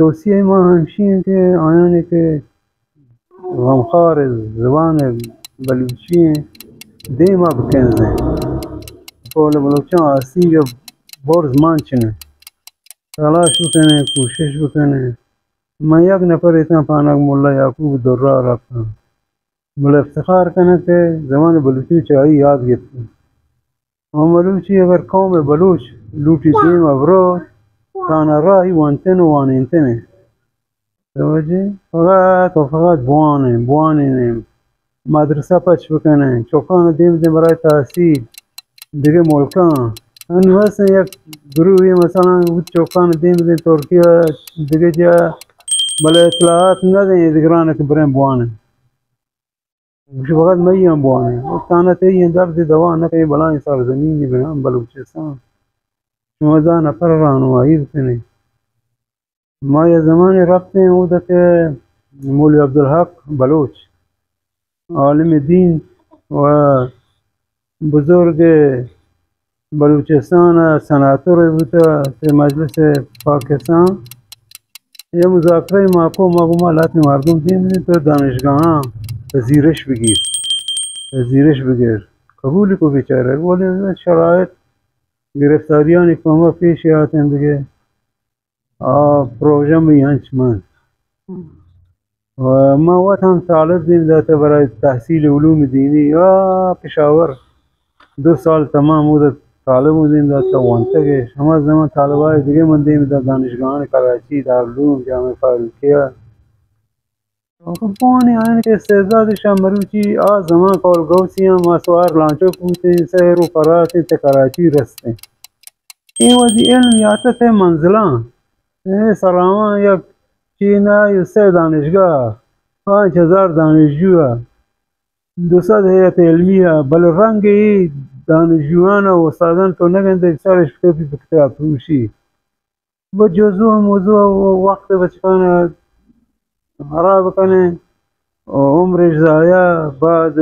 توصیہ ما ہمشی ہیں کہ آیانی کہ غمخوار زبان بلوچی ہیں، دیما بکنزیں۔ قول بلوچاں آسیگ برز مان چنیں۔ تلاش بکنیں، کوشش بکنیں۔ من یک نفر اتاں پانک ملا یعقوب درا رفتاں۔ بلے افتخار کناں کہ زبان بلوچی چہ آئی یاد گپتاں۔ و مروچی اگر قوم بلوچ لوٹی دیم ء برو، تانا راہی وانتن و وانینتن انت۔ توجہ؟ فقط و فقط بوانیں، بوانینیں، مدرسہ پچ بکنیں، چوکان دیم دیم برای تحصیل، دگہ ملکاں۔ انو ہستیں یک گروہی مثلاً بود چوکان دیم دیم ترکیہ، دگہ جا، بلے اطلاعات نہ دیں دگران کہ بریں بوانیں۔ گوشی فقط مئی ہم بوانیں۔ او تانا تئی ہیں درد دوا نہ کہیں بلائیں سرزمینی بنام بلوچستان۔ شما دا نفر راہنمائی بکنیں۔ ما یہ زمانے رفتیں اودا کہ مولوی عبدالحق بلوچ، عالم دین و بزرگ بلوچستان ء سناتر بوتہ چہ مجلس پاکستان۔ یہ مذاکرہ ما کو، ما گو ما لہتیں مردم دیم دیں تو دانشگاہاں پذیرش بگیر، پذیرش بگیر۔ قبول کو بیچارہ، ولی شرائط گرفتاریانی کہ ہما پیش آتیں دگہ آ پروژہ می ہنچ من۔ و ما وت ہم طالب دیم داتہ برای تحصیل علوم دینی آ پشاور۔ دو سال تمام اودا طالب دیم داتہ وانتگ۔ ہما زمان طالبای دگہ من دیم دا دانشگاہان کراچی، دارالعلوم، جامعہ فاروقیہ۔ بوانی آیان کہ استعداد شاہ مروچی آ زمان قول گوسی ہم ما سوار لانچو پوتیں، سحر و پراتیں تے کراچی رستیں۔ اے وزی علم یاتہ تے منزلاں، اے سراواں یک چینا یا سہ دانشگاہ، پانچ ہزار دانشجو ء، دو سد ہیئت علمی ء، بلے رنگ اے دانشجوان ء استادان تو نگندے سرش کپی پہ کتاب پروشی۔ وہ جزو موضوع وقت بچکان خراب کنے۔ و عمرش ضایع، بعد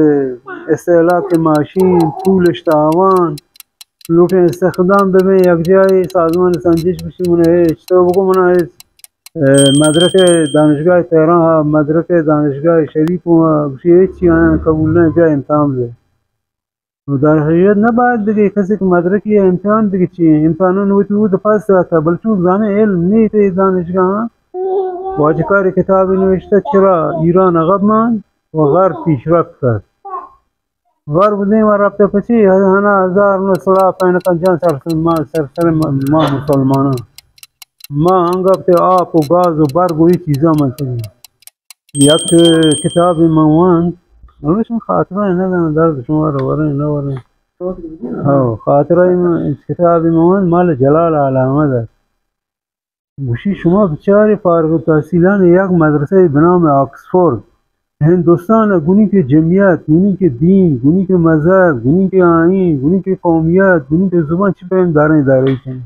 استہلاک ماشین، پولش تاوان، لوٹیں استخدام ببیں، یک جاہے سازمان سنجش بشی من ہچ، تو بگو منا ہچ، اے، مدرک دانشگاہ تہران ہا، مدرک دانشگاہ شریف ہا، گوشی ہچی آیاں قبول نہ، بیا امتحان بده۔ و در حقیقت نہ باید بگے کسی کہ مدرکی امتحان بگے چی ہیں؟ امتحانان وتی وت پس داتا، بل چون زانے علم نیت اے دانشگاہ۔ واجہ کاری کتابی نوشتہ چرا ایران عقب مان و غرب پیشرفت کرد۔ غرب دیم رفتہ پچی ہنا ہزار نو سلا پین کن جان سر سر ما، سر سر ما، ما مسلمانان۔ ما انگت آپ و گاز و برگ و ای چیزا من تگی۔ یک کتابے من وانت، ہمیش من خاطرہ نہ داں، درد شما را وریں نہ وریں۔ ہو، خاطرہ من، کتابے من وانت، مال جلال آل احمد ات۔ گوشی شما بچارے فارغ التحصیلان یک مدرسہ بنام آکسفورڈ، ہندوستان گونی کے جمعیت، گونی کے دین، گونی کے مذہب، گونی کے آئین، گونی کے قومیت، گونی کے زبان چی پیم داریں دارے چیں۔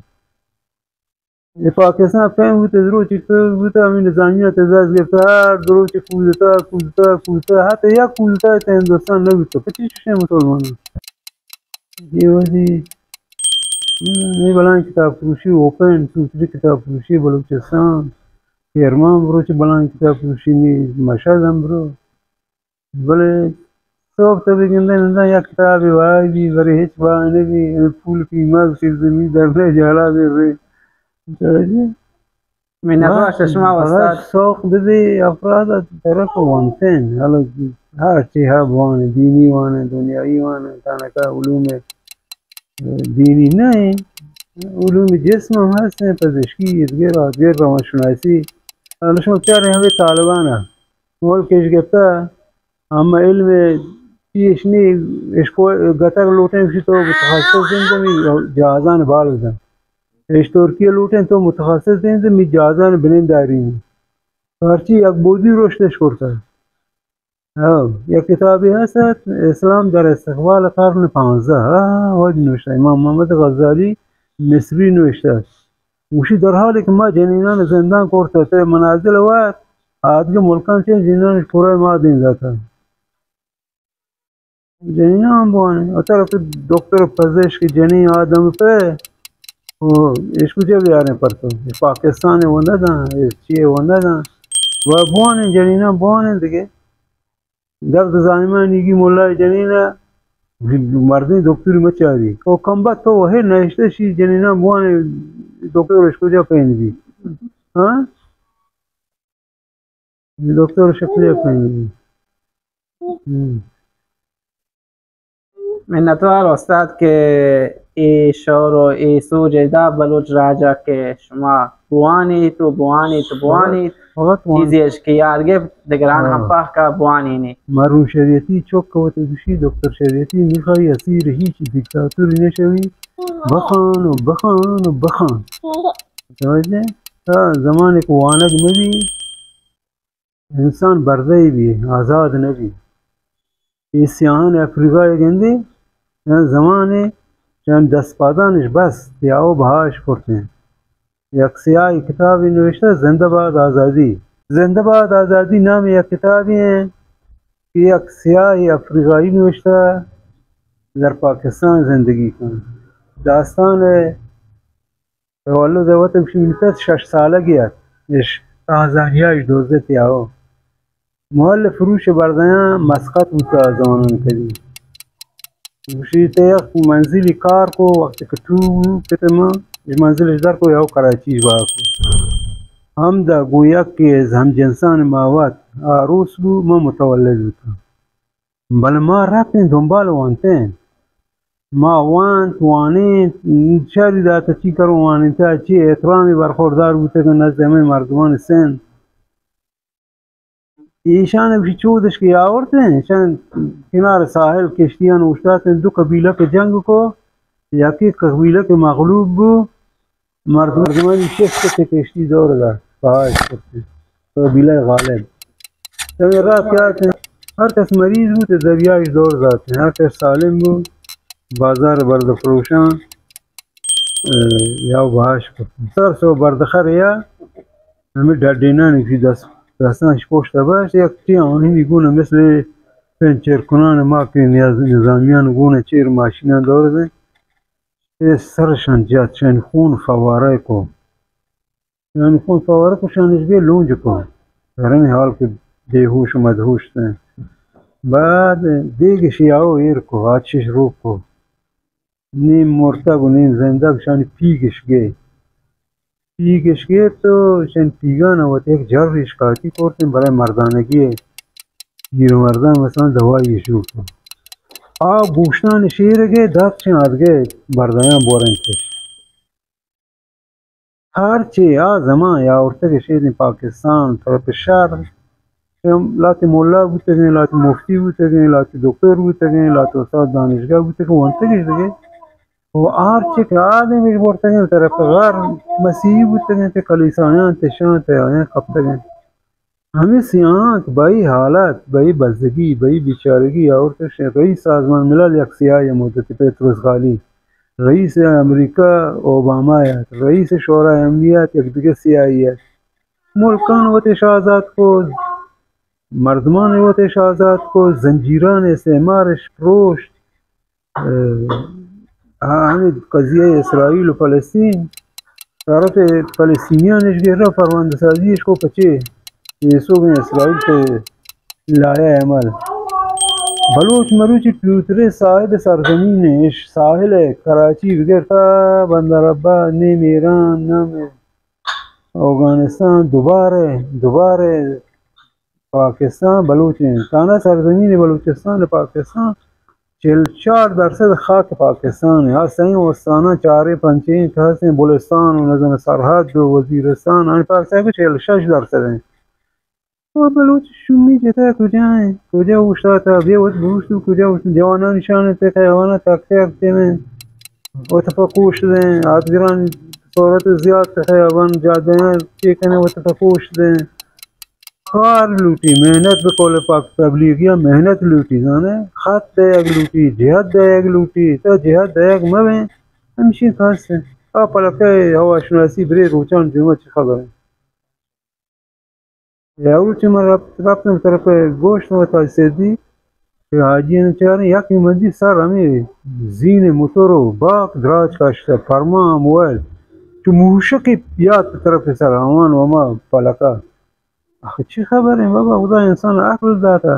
اے پاکستان پیم بوت، روچی پیم بوت، ہمیں نظامیہ تے دست گرفت، ہر دو روچی کودتا، کودتا، کودتا، حتی یک کودتا تے ہندوستان نہ بوت۔ پچی چشیں مسلمان؟ یہ وزی نہیں بلائیں کتاب فروشی، اوپن سوتری کتاب فروشی بلوچستان، کرمان بروچی بلائیں کتاب فروشی نہیں، مشہد ہم برو۔ بلے سوب تو بگندے ننداں یک کتابے وای بی، برے ہچ وای نہ بی، پول قیمت چیز زمین در نہ جالا بی رے۔ متوجہ؟ می نگوش شما استاد۔ شوق بدے افراد طرف وانتن، حالا ہر چی ہا بوان، دینی وان، دنیائی وان، تانکہ علوم دینی نہ ہیں، علوم جسم ہم ہستیں، پزشکی، ادگر، آدگر، روانشناسی۔ حالا شما بچارے ہمیں طالبان ء ملک اش گپتہ، ہم علم پیش نی، اشکو گتگ لوٹیں، گوشی تو متخصص دیں تو می جہازان بال دن۔ اش ترکیہ لوٹیں تو متخصص دیں تو می جہازان بنین داری نی۔ ہرچی یک بودی رشتش کرتہ۔ ہاں، یک کتابی ہست، اسلام در استقبال قرن پانزدہ، ہاں، وج نوشتہ امام محمد غزالی مصری نوشتہ۔ گوشی در حالی کہ ما جنینان زندان کرتہ، تے منازل وارت، آدگہ ملکان چہ جنینان پورا ما دین داتہ۔ جنین ہم بوانیں۔ و ترا کہ دکتر پزشک جنین آدم پہ او، ایش کجا بیاریں پر تو؟ ایش پاکستان ءَ و نہ داں، ایش چی ءَ و نہ داں۔ و بوانیں جنیناں بوانیں دگہ۔ درد زائمانیگی ملا جنین ءَ مردیں دکتری مچاری۔ او کمبخت تو وہے نہشتہ شی جنیناں بوانیں دکتر ایش کجا پین بی؟ ہاں؟ دکتر شکلی پہنی۔ ہم۔ منتوار استاد کہ اے شور و اے سوج ادا بلوچ راجا کہ شما بوانیت و بوانیت و بوانیت۔ فقط وان۔ چیزی اش کہ یار گپت دگران ہاں۔ ہم پہکا بوانینی۔ مرحوم شریعتی چک وت گوشی، دکتر شریعتی میخواہی اسیر ہیچ دیکتاتوری نشوی، بخان و بخان و بخان۔ متوجہ؟ تا زمانے کہ وانگ مبی، انسان بردے بی، آزاد نبی۔ اے سیاہان افریقہ ءَ گندے، یا زمانے چند دست پادانش بس، سیاہ و بہاش کرتے ہیں۔ یک سیاہی کتابی نوشتہ زندہ باد آزادی۔ زندہ باد آزادی نام یک کتابی ہیں کہ یک سیاہی افریقائی نوشتہ در پاکستان زندگی کن۔ داستان ہے، ولد ءَ وت گوشی منی پت شش سالگی ات، اش تانزانیا اش دوزت یا ہو۔ مؤلف فروش بردیاں مسقط بوتا زمانان کدی۔ گوشی تے یک منزلی کار کو وقت کہ تو پت ما اش منزلش در کو یا کراچی با کو۔ ہمدا گو یک کہ ہم جنسان ماوت آروس بو، ما متولد بوتا۔ بلے ما رپتیں دنبال وانتیں۔ ما وانت، وانینت، شری دات چی کرو وانینت، چی احترامی برخوردار بوتگن نزد ہمے مردمان سن۔ ایشان گوشی چودش کہ آورتیں، ایشان کنار ساحل کشتیان اوشتاتیں، دو قبیلہ کہ جنگ کو، یکی قبیلہ کہ مغلوب بو، مرد-، مردمانی شش کتے کشتی دور دات، پہاش کرتے۔ قبیلہ غالب۔ تمہیں رات کیا آتے ہیں؟ ہر کس مریض بو تو دریائش دور داتے ہیں۔ ہر کس سالم بو، بازار برد فروشاں، اے، یا بہاش کرتے۔ سر سو برد خر یا، ہمیں ڈڈینانی کی دست، دستانش پوشت بس، یک تی آنی گون مثل پنچر کنان ما کہ نیاز-، نظامیان گون چیر ماشینان دور دیں۔ اے سرشان جات، شان خون فوارہ کو۔ یعنی خون فوارہ کو شانش بے لونج کو۔ گرمی حال کہ بے ہوش و مدہوش تھے۔ بعد دیگ شیاو ایر کو، آتشش روک کو۔ نیم مرتگ و نیم زندگ شانی پیگش گے۔ پیگش گے تو شان پیگان وت یک جر ریش کاتی کرتیں برای مردانگی ہے۔ پیر مردان مثلاً دوائی شروع کو۔ آ گوشتان شیر گے دات چن آدگے بردیاں بورنتش۔ ہرچی آ زمان یا آورتگ شیدیں پاکستان طرف شر، لہتے ملا بوتگیں، لہتے مفتی بوتگیں، لہتے دکتر بوتگیں، لہتے استاد دانشگاہ بوتگیں، ونتگش دگہ۔ و ہرچی کہ آدمش برتگیں طرف غر مسیحی بوتگیں، تے کلیسایاں تشان تے آیاں کپتگیں۔ ہمے سیاہاں کہ بئی حالت، بئی بزگی، بئی بیچارگی آورتش، رئیس سازمان ملل یک سیاہے مدتی پتروس غالی، رئیس امریکہ اوباما ات، رئیس شورای امنیت یک دگہ سیاہے ات۔ ملکان وتش آزاد کو، مردمان وتش آزاد کو، زنجیران استعمارش پروشت۔ اه، ہمے قضیہ اسرائیل و فلسطین، طرف فلسطینیانش گرا پرونده سازیش کو پچے، ایسوگیں اسرائیل تے لایہ عمل۔ بلوچ مروچی پیوتریں صاحب سرزمین اش، ساحل ہے، کراچی بگر تا بندر عباس، نیم ایران، نیم اوگانستان، دوبارہ، دوبارہ پاکستان بلوچ انت۔ تانا سرزمین بلوچستان پاکستان چل چار درصد خاک پاکستان ہے۔ آ سئیں استاناں چاریں پنچیں کہ ہستیں بلوچستان و نزن سرحد و وزیرستان، آنی پاکستان کو چل شش درصد ہیں۔ تو بلوچ شومی جتا کجا ہیں؟ کجا اوشتاتا؟ بیا وت بوشت و کجا اوشت؟ جوانان شان تے خیوانا تک تک تے میں وت پکوش دیں، آدگران صورت زیاد تے خیابان جادیاں چی کنے وت پکوش دیں۔ کار لوٹی، محنت بہ قول پاک تبلیغیا محنت لوٹی، زانے؟ خط دیگ لوٹی، جہد دیگ لوٹی، تا جہد دیگ مبیں، ہمشی کس ہے۔ آ پلکہ ہوا شناسی برے روچان جمعہ چی خبر ہے؟ یا روچی من رپت، رپتم طرف گوشت و تا سیدی کہ حاجی نے چاریں یکی مندی سر ہمیں زین موتور و باک دراج کشتہ، پرما موبائل۔ چو موشک یات طرف سر آوان و ما پلکا. آخه چی خبر ایں بابا؟ خدا انسان عقل داتا.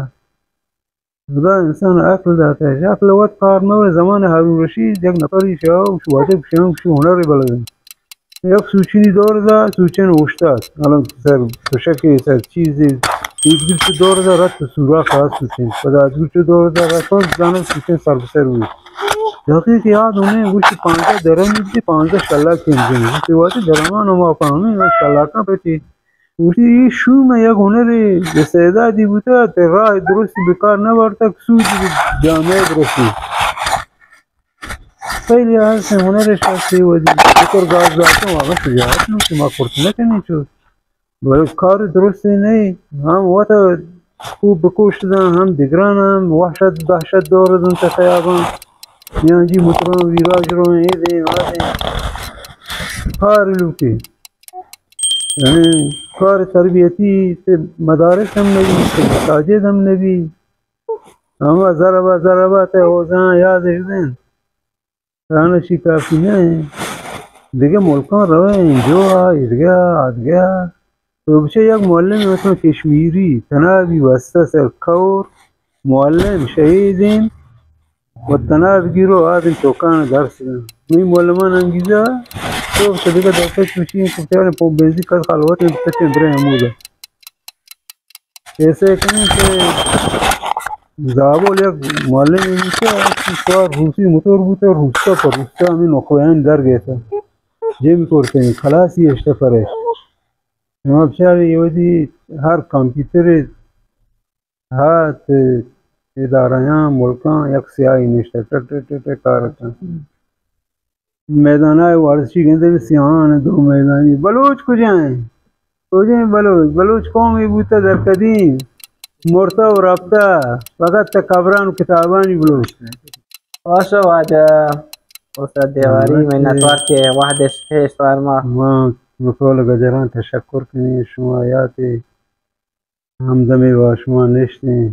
خدا انسان عقل داتا. عقل وت کار نہ، زمان ہارون رشید یک نفری شاہ و شو واجہ شاہ شو ہنر بلدن. یک سوچنی دور دا، سوچن اوشتات. الان سر تشکی سر چیزی، ایدگل چو دور دا رت سوراخ آ سوچن. پدا ادگل چو دور دا رت پس زانت سوچن سر بسر ہوئی. دقیق یاد ہونے گوشت پانزدہ درم دی، پانزدہ شلا کم جن. گوشت واجہ درمان ہما پاہمیں شلا کن پتی. گوشتی، اے شوم ء یک ہنرے، استعدادی بوتگ، تہ راہ درستی بہ کار نہ برتگ، سودی بہ جامعہ برسی. خیلی ہست ہنر شخصی ودی، شکر گاز داتوں، واقعا شجاعت لوٹی، ما کرت نہ کنی چو. بلے کار درستی نہیں، ہم وت خوب بکوشت داں، ہم دگران ہم وحشت دہشت دور دن تہ خیابان، یعنی جی متران ویراج رو ایں، اے دیں، آ دیں. کار لوٹی. یعنی کار تربیتی، تہ مدارس ہم نبی، تہ مساجد ہم نبی. ہما ضربہ ضربہ تہ حوزہ یاد دیں. تہنا چی کافی نہ ایں. دگہ ملکاں رویں، انجو آ، ایدگہ آ، آدگہ آ. تو بچے یک معلم مثلا کشمیری، تنابی واسطہ سر کور، معلم شہید ایں. و تناب گیرو آدم چوکان درس دن. نی معلمان انگیزا تو شدگا دفعہ چوشی ہیں، کتے والے پمپ بنزی کد خلوت ہیں، کتے برے ہمودا. ایسے کہیں کہ زابول یک معلم انگیزا، سوار روسی موتور بوتا، روستا پر روستا ہمیں نقویان در گئے تھا. جم کرتے ہیں، خلاصی اشتا پرش. شما بچارے یہ ودی ہر کمپیوٹر ہات ادارہاں، ملکاں یک سیاہی نشتہ، ٹٹ ٹٹ ٹٹ ٹٹ کار کن. میدانائے ورزشی گندے سیاہان دو میدانی. بلوچ کجا ہیں؟ کجا ہیں بلوچ؟ بلوچ قوم یہ بوتا در قدیم، مرتا و رفتا، فقط تا قبران و کتابانی بلوچ. باشو واجہ استاد دیواری، منتوار کہ وہدش پیش وار ما. ما بقول گجران تشکر کنی، شما یاتے ہمدمے با شما نشتیں.